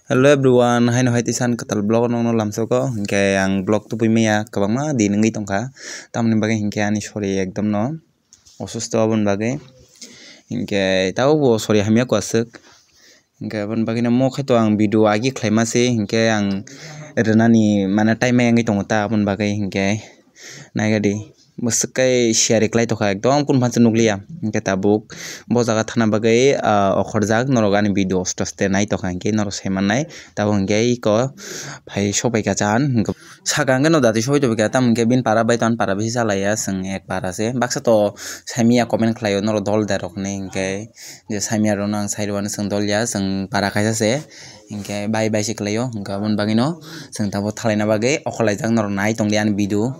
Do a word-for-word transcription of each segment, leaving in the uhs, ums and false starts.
Hello everyone, haino hai tisa ang kwtal vlog nokno lamsoko, hinkhe ang vlog tubui maya kwbangma din wngwi tongkha, tamoni bagwi hinkhe ani sori ekdom no osusto aboni bagwi, hinkhe tabukbo sori hamya kwaswk, hinkhe aboni bagwino mo khaito ang video agi khlaima se, hinkhe ang rwnani mane time wngwi tongo ta aboni bagwi hinkhe naigadi. Mwswk khe share khlai tongkha, ekdom kun phan se nukliya. Hinkhe tabuk bo jaga thana bagwi, ah, okhorjak, norok ani video aste aste nai tongkha, hinkhe norok sai mannai. Tabuk hinkhe iko phai sopai kha chan. Saka hinkhe no dati sopai tongkha, tamo hinkhe bini para bai tong para bisi chalaiya, chwng ek para se. Baksa to saimiya comment khlaio, norok dol de rok hinwi hinkhe je saimiya rokno ang sai rwani chwng dol ya, chwng para kaisa se. Hinkhe bai bai se khlaio, hinkhe aboni bagwino chwng tabuk thalaina bagwi okhorlaijak, norok nai tongdi ani video.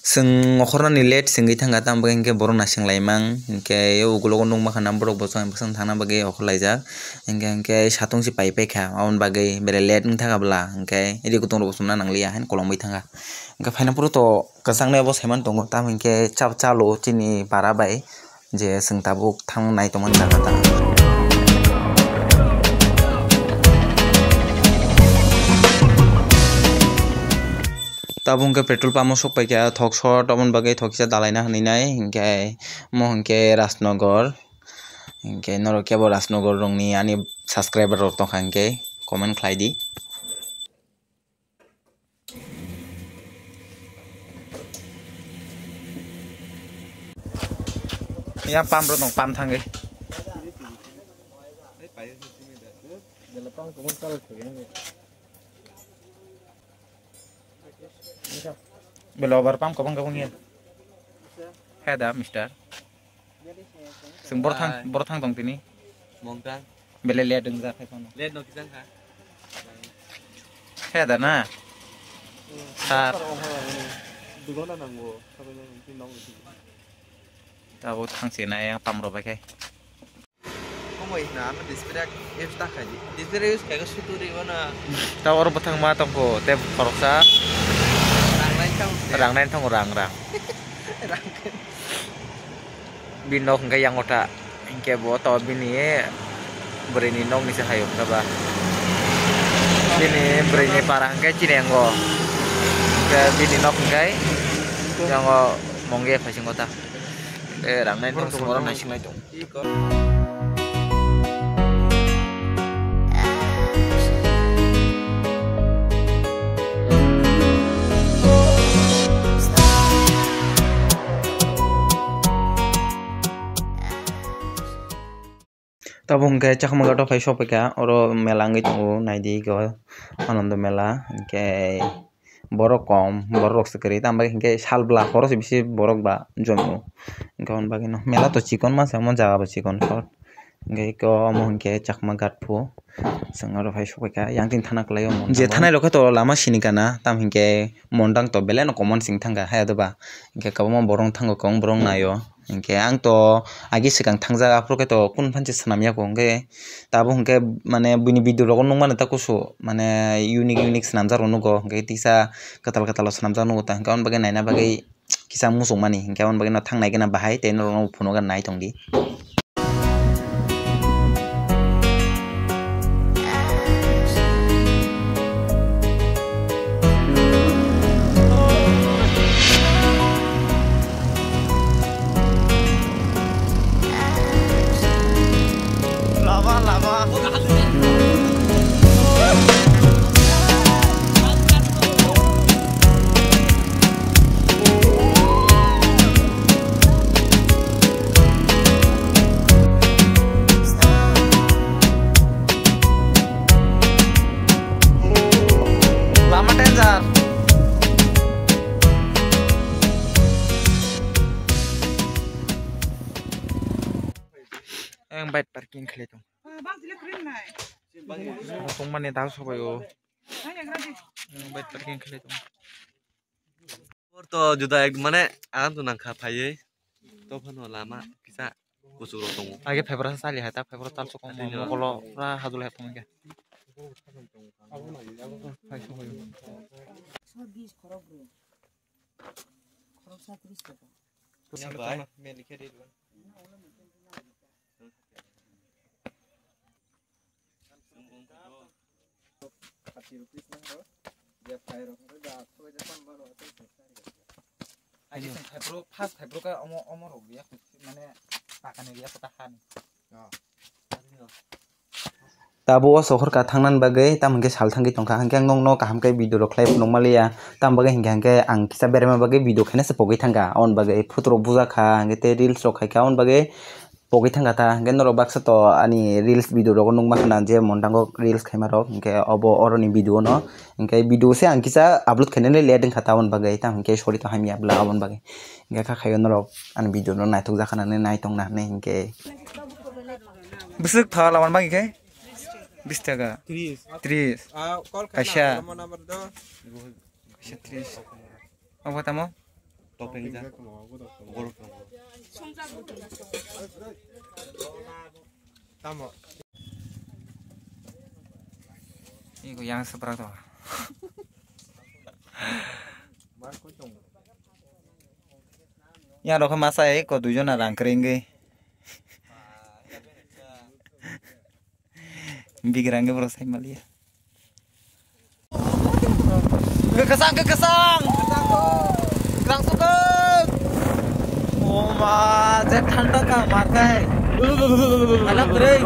Chwng okhornani late se wngwi thangkha, tamo hinkhe borok naising laimang, hinkhe ugulogo nukma khana borok bwswk bwswk thangna bagwi okhorlaijak, hinkhe hinkhe satung se pai paikha, aboni bagwi belai late wng thangkha bwla, hinkhe ri kutung rok bo chumna nangliya, haino kolomwi thangkha, hinkhe phaina phuru to kwchangni obo saiman tongo, tamo hinkhe cha chalo chini para bai. Je chwng tabuk thang nai tongmani jaga ta. Tabuk hwnkhe petrol pump o sok paikha, thok sot aboni bagwi thok kisa dalaina hinwi nai, hinkhe mo hinkhe Rajnagar, hinkhe norok kebo Rajnagar rokni ani subscriber rok tongkha hinkhe comment khlai di. Ya pump rok tong, pump thangwi. Belo bar pump kabang kabang ya. Heda, mister. Seng borthang, Hai. Borthang tong tini. Mongtang. Bele late wng jak hai phano. Late no kisang kha. He da na. Sir. Dugo na nango. Sabai na nango. Tabo thang se na yang pam ro bai khai. Komoi na ano display use ta khai. Display use khai sutu ri wana. Ta oro bwthang ma tong ko te khoroksa. Rang nai tong. Rang nai tong rang rang. Rang. Bini nok hwnkhe yang otha, hinkhe bo to bini bwrwini nokni se hai wngkha ba. Bini bwrwini para hwnkhe chini yango. Hinkhe bini nok hwnkhe yango mongye phaisingo ta. Tei rang nai tong songora naising lai tong. Tabuk hwnkhe Chakma Ghat o phai sokphaikha, oro mela wngwi tongo, naidi eko Anando mela, hinkhe borok kom, borok rok se kwrwi, tamo hinkhe sal bwla horo se bisi borok ba jomo, hinkhe aboni bagwino mela to chikon ma se, omo jaga bo chikon sot. Hingke eko omo hingke Chakma Ghat pho. Chwng oro hai sokphaikha, yang tini thana kwlaio. Je thanai rok khe to lama sini kana, tam hingke mondang to belai no common sing thangkha, haya doba. Hingke kwbangma borok thango, kwbangma borok naio. Hingke ang to agi swkang thangjak, aphuru khe to kunu phan se swnam yako. Hingke tabuk hingke mane buini video rogo nukmano ta kusu, mane unique unique swnamjak rok nugo. Hingke tisa kwtal kwtal o swnamjak nugo ta, hingke aboni bagwi naina bagwi kisa muchungmani, hingke aboni bagwi no thangnai gana bahai tei norokno phunukgwi nai tongdi. Lama, lama. Lama danger. Ang bike parking khlai tong. Tongmani dal sobaio. Ang bike parking khlai tong. Por to juda ek mane ang to nangkha phaiwi. To phano lama kisa kuchuk rok tongo. Age phaibrasa chali hai ta, phaibrasa tal sokong. Atini mokolo pura hajul hai phunukya. Bai, me likhe di. Ayo. First khai bro ka omo, omo rok ya, mane pakani ya kota hani. Tabuk o sohor ka thangna bagwi tamo hwnkhe sal thangwi tongkha, hwnkhe ang nokno kaham khe video rok khlai phunuk manliya, tamo bagwi hwnkhe, hwnkhe ang kisa berma bagwi video khaina se pogwi thangkha, aboni bagwi photo rok bujakha, hwnkhe tei reels rok khaikha, aboni bagwi pogwi thangkha ta, hwnkhe norok baksa to ani reels video rogo nukma khna je montango reels khaima rok, hwnkhe obo oroni video no, hwnkhe video se ang kisa upload khainani late wngkha ta, aboni bagwi tamo hwnkhe sorry to hamya bwla aboni bagwi, hwnkhe kha khaio norok ani video no naithok jakha nani naitong na hinwi hwnkhe. Bwswk tha laman bagwi khe? Bis taka. Tris. Tris. Ah, call khaina Kaisa. Roman number do. Kaisa tris. Obo tamo? Topeng ja. Tamo. Iko yang seprak to. Yang rokha masa eko duijona rang kringwi. Bigrang ke borok sai maliya. Kekesang, kekesang. Kerang sukut. Oh ma, je thanda ka markai. Anak beri.